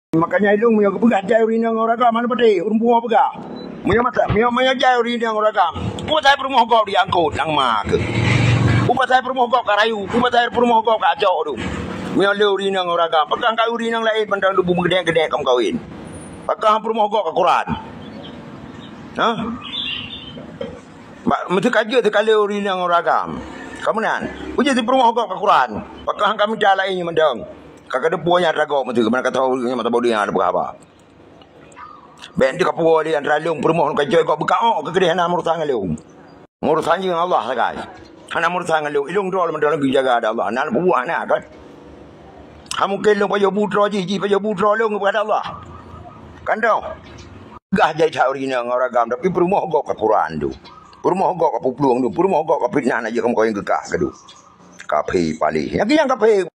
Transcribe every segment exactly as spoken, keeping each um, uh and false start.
Makanya ilong meunyoe geupeugah jai ureueng inong ngon ureueng agam, hana patéh, ureueng pungo peugah. Meunyoe mata, meunyoe, meunyoe jai ureueng inong ngon ureueng agam, peue pasai peurumoh gob di angkot, nyang ma keuh? Peue pasai peurumoh gob ka rayu? Peue pasai peurumoh gob ka acok tu? Meunyoe le ureueng inong ngon ureueng agam, pakon ka ureueng inong laén mantong leubeh meugeudek-geudek ka meukawen? Pakon peurumoh gob ka Quran? Hah? Ba, meuteukajeuet teuka le ureueng inong ngon ureueng agam. Ka meunan. Peue jeuet peurumoh gob ka Quran? Pakon ka mita laén nyoe mantong? Ka, ka deupue nyang atra gob meuteuk, keumanö ka tho ureueng nyang mata boh deuh nyang hana peugah haba. Bèk teuka puwoe lé antara lôn peurumoh lôn ka jôi gob beukaôk keu keudeh hana meurusan ngon lôn. Meurusan jih ngon Allah sagai. Hana meurusan ngon lôn. Ilôn droe lom droe lôn geujaga lé Allah. Na lôn peubuet hana kan? Ha mungken lôn pajoh bu droe jih, jih pajoh bu droe lôn geupeugah lé Allah. Kan toh? Gah jai that ureueng inong ngon ureueng agam, tapi peurumoh gob ka Quran tu. Peurumoh gob ka peuplueng tu. Peurumoh gob ka fitnah na jeuet keu meukawen geukah ka tu. Kaphé paléh. Nyang keu nyang kaphé.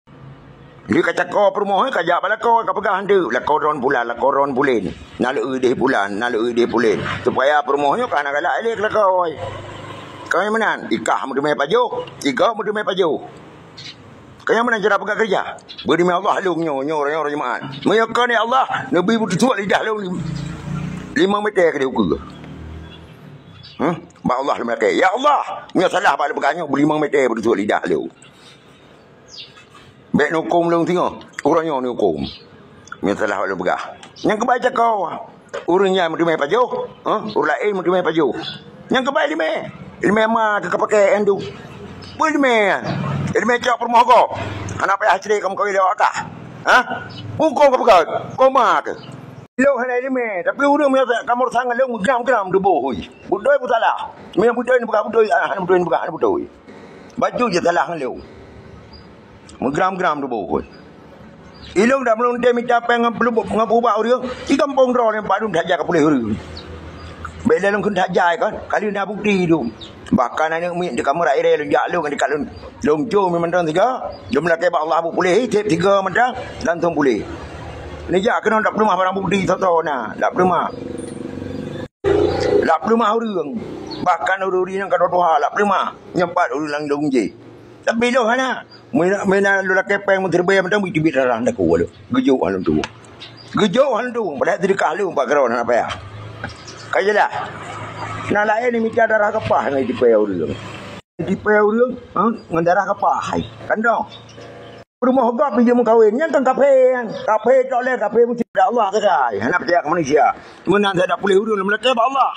Di ka cako peurumoh, ka jak bak lakoe, ka peugah hantu, lakoe droen pulan, lakoe droen pulen. Na leueh deh pulan, na leueh deh pulen. Supaya peurumoh nyoe ka hana galak lé keu lakoe. Ka meunan, ikah meuteumé pajoh, igob meuteumé pajoh. Ka nyang meunan cara peugah keureuja. Beurimé Allah lôn nyoe, nyoe, nyoe jeumaat. Meunyoe kon ya Allah, neubi beututuek lidah lôn lim-, limong meter keudeh ukeue. Huh? Bak Allah lôn lakée. Ya Allah, meunyoe salah bak lôn peugah nyoe, beulimong meter beututuek lidah lôn. Bèk neuhuköm lôn singoh, uroe nyoe neuhuköm. Meunyoe salah lôn peugah. Nyang keubai cako, ureueng nyan meuteumé pajoh, ha? Ureueng laén meuteumé pajoh. Nyang keubai limé, limé ma teuka paké endu. Peue limé nyan? Limé cok peurumoh gob. Hana payah cre kamoe kawé lewat kah. Ha? Huköm ka peugah, koma teuh. Lôn hana limé, tapi ureueng meunyoe ka meurusan ngon lôn, meugram-gram tuboh, hui. Beutôi peusalah. Meunyoe beutôi neupeugah beutôi, hana beutôi neupeugah hana beutôi. Bacut jih salah ngon lôn. Meugram-gram tuboh, hui. Ilôn dak meulôn tem mita péng ngon peuleumbôk ngon peubak ureueng, di gampông droe nyan padum that jai ka puléh ureueng. Bèk lé lôn kheun that jai kan, ka lheueh na bukeuti dum. Bahkan aneuk miet di kamoe rak irée lôn jak lôn, di ka lôn, lôn cong mantong siga, lôn meulakée bak Allah beu puléh, tiep tiga mantong, langsong puléh. Neujak keunoe dak peuleumah barang bukeuti soe-soe na, dak peuleumah. Dak peuleumah ureueng. Bahkan ureueng-ureueng nyang ka tuha-tuha, dak peuleumah. Nyan pat ureueng lam dong jih. Tapi lôn hana. Meunan, meunan lôn lakée péng meuteureubée mantong, teubiet darah daku lôn. Geujok lôn tuwoe. Geujok lôn tuwoe. Padahai seudeukah lôn pat keudroe hana payah. Ka jeulaih. Na laén mita darah keupah ngon jipée ureueng. Jipée ureueng, ha, ngon darah keupah hai. Kan dong. Peurumoh gob bijeuet meukawen, nyan kan kaphé nyan. Kaphé tok lé, kaphé musyrik bak Allah sagai. Hana peucaya keu manusia. Meunan sagai dak puléh ureueng lam lakée bak Allah.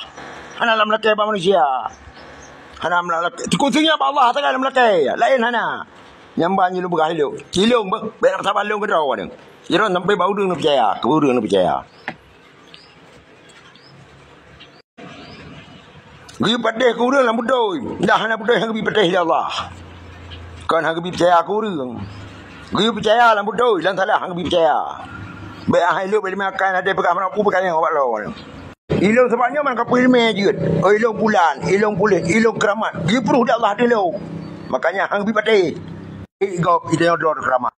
Hana lam lakée bak manusia. Hana lam lakée. Teukusi nyan bak Allah sagai lam lakée. Laén hana. Nyang ban nyoe lôn peugah ilôn. Ilôn beh, bèk na saban lôn keudroe nyoe. Ilôn sampoe bak ureueng neupeucaya, keu ureueng neupeucaya. Geuyue patéh keu ureueng lam beutôi, dah hana beutôi hana geubi patéh lé Allah. Kon hana geubi peucaya keu ureueng. Geuyue peucaya lam beutôi, lam salah hana geubi peucaya. Bèk hai lôn bèk lé makan, ada peugah mana aku peugah nyang awak lawan. Ilôn sabab nyoe man kapeue ileumé jeuet. Oh, ilôn pulan, ilôn puléh, ilôn keuramat. Geuyue pruh di Allah ateueh lôn. Makanya hana geubi patéh. Igob, ita nyoe droe keuramat.